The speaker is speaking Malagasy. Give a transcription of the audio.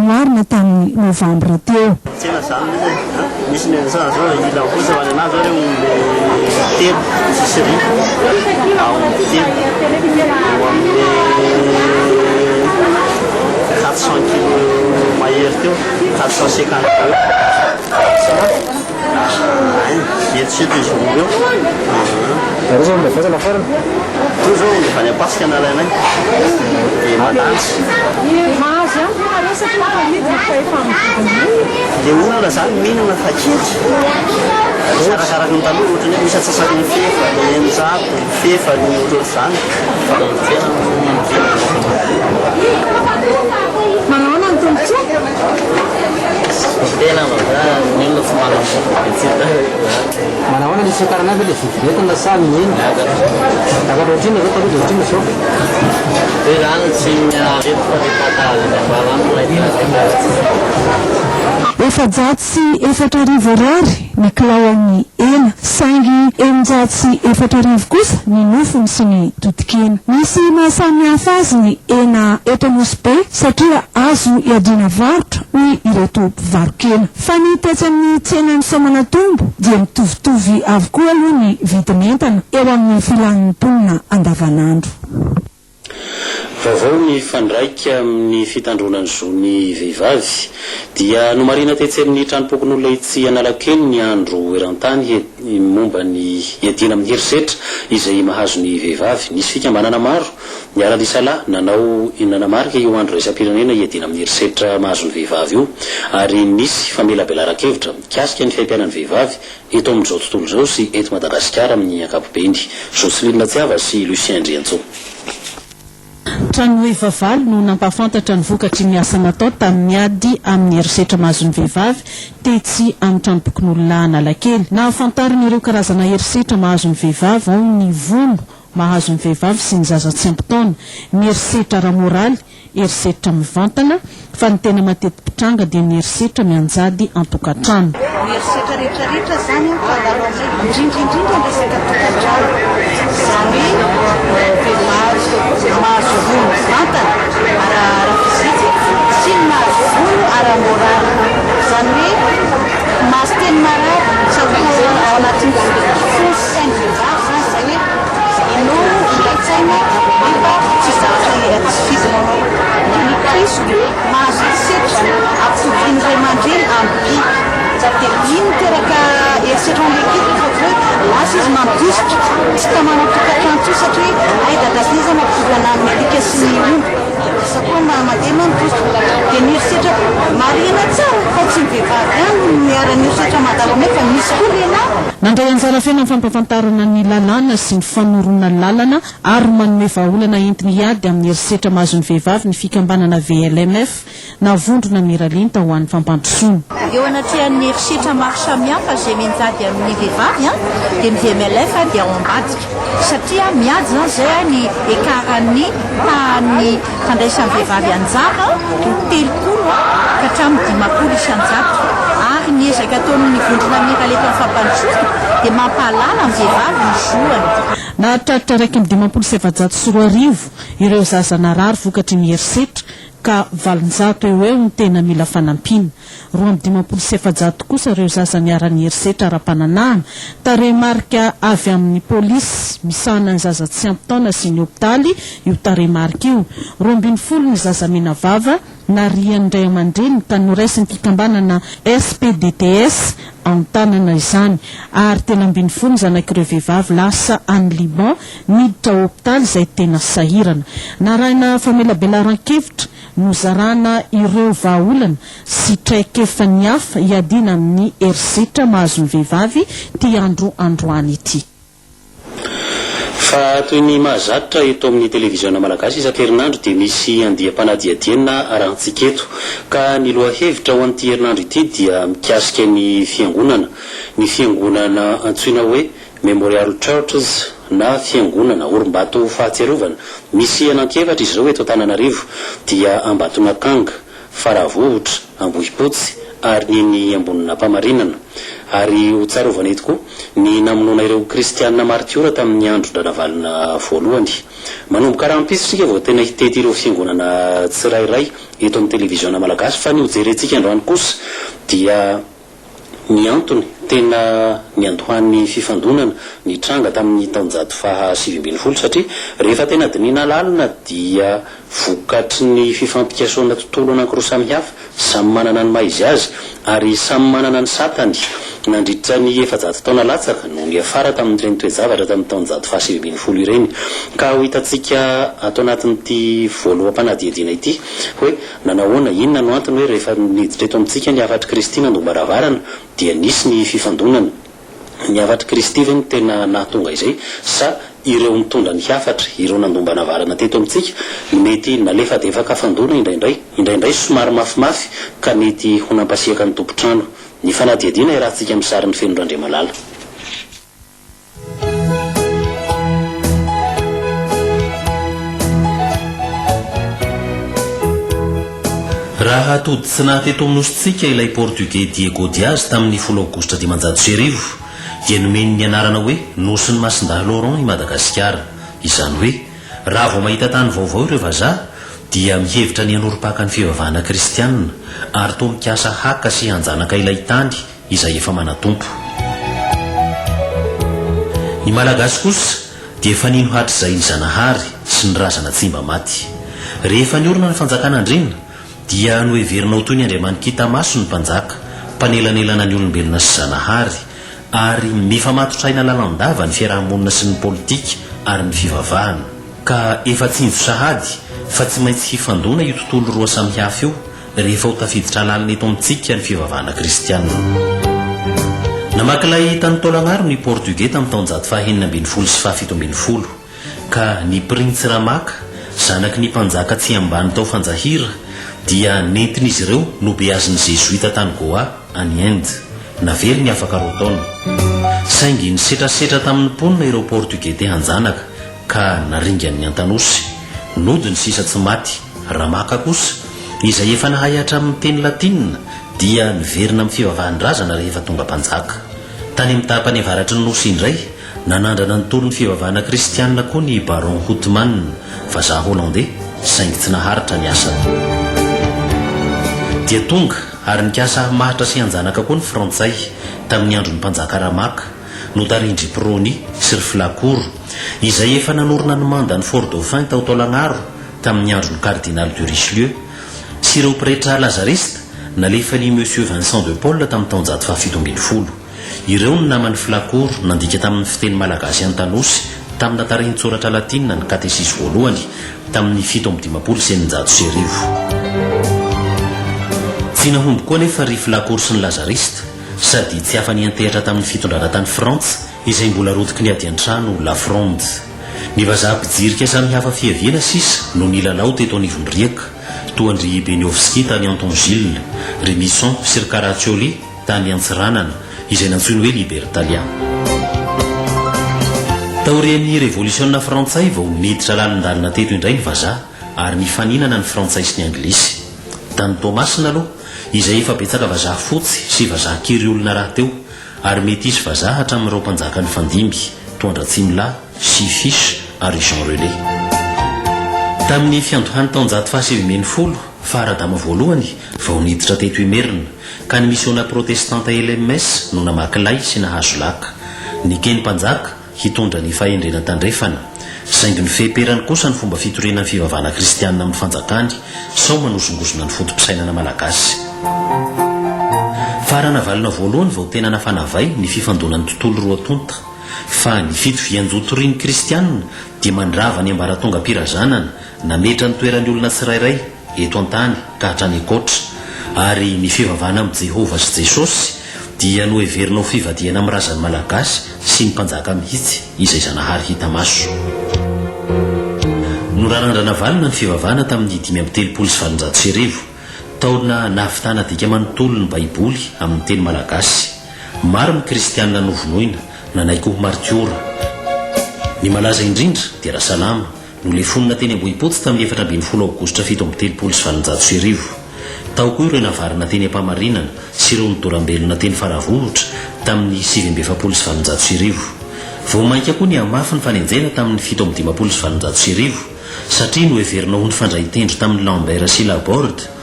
noharina tamin'ny novambra teo. Tsena zany mihitsy e an! Misy ny an'izany zao ila fotsy fa ny anahy zao re omby telo tsisy riz aomby telo eo amin'ny 400 kilo mahery teo 450 eo Ein, eto sy eto izy roa eo. Nareo zao omby avy aiza lafarina? Io zao omby avy any Ampasika nalainay dia mandanja. Mahazo ihany ve nareo satria efa midina fa efa mividin'olona? Le olona zany mihinana fa kely, tsy arakaraky ny taloha ohatran'ny hoe misy antsasaky ny fefa, ny 600, ny fefa, ny ohatrohatr'izany fa ny tena no mividy. Manahoana ny tombotsoa? Tena mba ny olona tsy manam-bola dia tsy hita Manahoana ny fiakarana ve le vidin'entana sa mihena? Miakatra. Miakatra ohatrinona zao taloha dia ohatrinona zao? Dia zany tsy miareto fa le tantara any ambara any no ahitana azy. 44 ariary ny kilaon'ny hena, saingy 46 kosa ny nofony sy ny toton-kena. Misy maha-samy hafa azy ny hena eto Nosy Be satria azo iadiana varotra, hoy ireto mpivaro-kena. Fa ny tetsy amin'ny tsenan'i Soamanatombo dia mitovitovy avokoa aloha ny vidin'entana eo amin'ny filan'ny mponina andavanandro. Vaovao mifandraika amin'ny fitandroana ny zon'ny vehivavy dia nomarihina tetsy amin'ny tranompokonolona etsy Analakely ny andro eran-tany momba ny hiadiana amin'ny herisetra izay mahazo ny vehivavy. Nisy fikambanana maro niara-nisalahy nanao nanamarika io andro iraisam-pirenena hiadiana amin'ny herisetra mahazo ny vehivavy io ary nisy famelabelaran-kevitra mikasika ny fiaimpiainan'ny vehivavy eto amin'izao tontolo izao sy eto Madagasikara amin'ny ankapobeny. Jocelyne Tsiava sy Lucien Andriantsoa. Tranoheva valo no nampahafantatra ny vokatry ny asa natao tamin'ny ady amin'ny herisetra mahazo ny vehivavy tetsy amin'ny tranompokonolona Analakely. Nahafantarana ireo karazana herisetra mahazo ny vehivavy ao ny vono mahazo ny vehivavy sy ny zaza tsy ampy taona, ny herisetra ara-moraly, herisetra mivantana, fa ny tena mateti-pitranga dia ny herisetra mianjady an-tokantrano. Ny herisetra rehetra rehetra izany an fandalo amin'izay, indrindra indrindra ny resaka tokantrano, izany hoe vehivavy mahazo vono mivantana ara-physique sy ny mahazo vono ara-moraly, izany hoe mahazo teny marary satria ao anatin'ny fo sy sain'ny vehivavy izany izay hoe Ianao miray-tsaina nefa tsy zavatra tsy fidinao anao. Ny Kristo mahazo herisetra ampitovian'ny ray aman-dreny amin'ny biby. Dia iny miteraka herisetra ao amin'ilay ankizy rehefa avy eo lasa izy mandositra, tsy tamana ao an-tokantrano intsony satria hay dada sy neny izany mampitovy anah amin'ny alika sy ny omby. Lasa koa mandeha mandositra. Dia ny herisetra, marihina tsara fa tsy ny vehivavy ihany no niharan'ny herisetra mandalo aminay fa misy koa lehilahy. Nandray anjara feno amin'ny fampahafantarana ny lalàna sy ny fanorona lalana ary manome vahaolana entiny hiady amin'ny herisetra mahazo ny vehivavy ny fikambanana VLMF na Vondrona Miralenta ho an'ny Fampandrosoana. Eo anatrehan'ny herisetra maro samihafa izay mianjady amin'ny vehivavy dia ny VMLF dia ao ambadika satria miady izany izay ny écart-n'ny tahan'ny fandraisan'ny vehivavy anjara ho 30 ka hatramin'ny 50 isan-jato ary ny ezaka ataon'ny vondrona Miralenta amin'ny fampandrosoana dia mampahalala ny vehivavy ny zoany. Nahatratra 2451 ireo zaza narary vokatry ny herisetra ka 800 eo ho eo no tena mila fanampiana. 452 kosa ireo zaza niharan'ny herisetra ara-pananahana. Tarehimarika avy amin'ny polisy misahana ny zaza tsy ampy taona sy ny hopitaly io tarehimarika io. 12 ny zaza menavava narian'ny ray aman-dreniny ka noraisin'ny fikambanana SPDTS an-tanana izany. Ary 13 ny zanak'ireo vehivavy lasa any Liban niditra hopitaly izay tena sahirana. Narahina famelabelaran-kevitra Nozarana ireo vahaolana sy traikefan'ny hafa hiadiana amin'ny herisetra mahazo ny vehivavy ity andro androany ity. Fa toy ny mahazatra eto amin'ny televiziona malagasy isan-kerinandro dia misy andiam-panadihadiana arahantsika eto. Ka ny lohahevitra ho an'ity herinandro ity dia mikasika ny fiangonana. Ny fiangonana antsoina hoe Memorial Churches na Fiangonana Orimbato Fahatsiarovana, misy anankiefatra izy ireo eto Antananarivo, dia Ambatonakanga, Faravohitra, Ambohipotsy ary ny eny Ambonin'Ampamarinana. Ary ho tsarovana eto koa ny namonoana ireo kristianina martiora tamin'ny andron-dRanavalona voalohany. Manomboka rahampitso isika vao tena hitety ireo fiangonana tsirairay eto amin'ny televiziona malagasy fa ny hojerentsika androany kosa dia ny antony tena niandohan'ny fifandonana nitranga tamin'ny taonjato faha 19 satria rehefa tena dinihina lalina dia vokatry ny fifampikasohana tontolo anankiroa samihafa samy manana ny maha izy azy ary samy manana ny satany nandritra ny 400 taona latsaka no niafara tamin'ireny toe-javatra tamin'ny taonjato faha 19 ireny. Ka ho hitantsika ato anatin'ity voaloham-panadihadiana ity hoe nanahoana, inona no antony hoe rehefa niditra eto amintsika ny hafatr'i Kristy nandom-baravarana dia nisy ny fifandonana. Ny hafatr'i Kristy ve no tena nahatonga izay sa ireo nitondra ny hafatra, ireo nandombanavarana teto amintsika no mety nalefadefaka fandona indraindray, indraindray somary mafimafy ka mety ho nampasiaka ny tompon-trano. Ny fanadihadiana iarahantsika amin'ny sarin'i Feno Randriamalala. Raha tody tsy naha teto amin'ny nosintsika ilay Portugais Diego Diaz tamin'ny folo aogositra 1500, dia nomeny ny anarana hoe Nosin'i Masindahy Laurent i Madagasikara. Izany hoe, raha vao mahita tany vaovao ireo vazaha, dia mihevitra ny hanorim-paka ny fivavahana kristianina, ary toa mikasa haka sy hanjanaka ilay tany izay efa manan-tompo. Ny Malagasy kosa dia efa nino hatrizay ny Zanahary sy ny razana tsy mba maty. Rehefa niorina ny fanjakana andriana dia noheverina ho toy ny andriamani-kita maso ny mpanjaka, mpanelanelana ny olombelona sy Zanahary, ary mifamatotra aina lalandava ny fiaraha-monina sy ny politika ary ny fivavahana. Ka efa tsinjo sahady fa tsy maintsy hifandona io tontolo roa samihafa io rehefa ho tafiditra lalina eto amintsika ny fivavahana kristianina. Namaky lay tany Taolagnaro ny Portugais tamin'ny taonjato faha 16 sy faha 17, ka ny Printsy Ramaka, zanaky ny mpanjaka tsy ambany tao Fanjahira, dia nentin'izy ireo nobeazin'ny Zezoita tany Goa, any Inde. Naveriny afaka roa taona. Saingy nisetrasetra tamin'ny mponina ireo Portugais te hanjanaka, ka naringan'ny Antanosy. Nody ny sisa tsy maty. Ramaka kosa, izay efa nahay hatramin'ny teny latinina, dia niverina amin'ny fivavahan-drazana rehefa tonga mpanjaka. Tany amin'ny tapany avaratry ny nosy indray, nanandrana nitory ny fivavahana kristianina koa ny Baron Houtman, vazaha holandey, saingy tsy naharitra ny asany. Dia tonga ary nikasa hamahatra sy hanjanaka koa ny Frantsay, tamin'ny andron'ny mpanjaka Ramaka, notarihin-dry Prony sy ry Flacourt, izay efa nanorina ny mandan'i Fort-Dauphin tao Taolagnaro, tamin'ny andron'ny Kardinaly de Richelieu, sy ireo pretra lazarista nalefan'i Monsieur Vincent de Paul tamin'ny taonjato faha-17. Ireo no naman'i Flacourt nandika tamin'ny fiteny malagasy antanosy tamina tarehin-tsoratra latinina ny katesizy voalohany tamin'ny 1657. Tsy nahomby koa anefa ry Flacourt sy ny lazarista, sady tsy afa-niantehatra tamin'ny fitondrana tany Frantsa izay mbola rotiky ny ady an-trano La Fronde. Ny vazaha mpijirika samihafa fiaviana sisa no nilalao teto anivon'ny riaka, toa an-dry Beniowski tany Antongil, ry Misson sy ry Caraccioli tany Antsiranana, izay nantsoiny hoe Libertalia. Taorian'ny Revolisiona frantsay vao niditra lalindalina teto indray ny vazaha ary nifaninana ny frantsay sy ny anglisy. Tany Toamasina aloha, izay efa betsaka vazaha fotsy sy vazaha kiriolona rahateo, Ary mety hisy vazaha hatramin'ireo mpanjaka nifandimby, toa an-dRatsimilahy, sy Fish ary Jean Relais. Tamin'ny fiandohan'ny taonjato faha-19, faha Radama voalohany vao niditra teto Imerina, ka ny misiona protestanta LMS no namaky lay sy nahazo laka. Nekeny mpanjaka, hitondra ny fahendrena tandrefana, saingy nofeperany kosa ny fomba fitoriana ny fivavahana kristianina amin'ny fanjakany sao manozongozona ny foto-pisainana malagasy. Fa Ranavalona voalohany vao tena nafana vay ny fifandonan'ny tontolo roa tonta, fa ny fitovian-jo torian'ny kristianina dia mandrava ny ambaratongam-pirazanana nametra ny toeran'ny olona tsirairay eto an-tany ka hatrany ankoatra, ary ny fivavahana amin'i Jehovah sy Jesosy dia noheverina ho fivadihana amin'ny razan'ny Malagasy sy ny mpanjaka mihitsy izay Zanahary hita maso. Noraran-dRanavalona ny fivavahana tamin'ny 1835, taona nahavitana dika manontolo ny Baiboly amin'ny teny malagasy. Maro ny kristianina novonoina, nanaiky ho martiora. Ny malaza indrindra dia Rasalama, Nolefonina teny Ambohipotsy tamin'ny 14 aogositra 1837. Tao koa ireo navarina teny Ampamarinana sy ireo nodoram-belona teny Faravohitra tamin'ny 1849. Vao mainka koa nihamafy ny fanenjehana tamin'ny 1857 satria noheverina ho nifandray tendro tamin'i Lambert sy Laborde.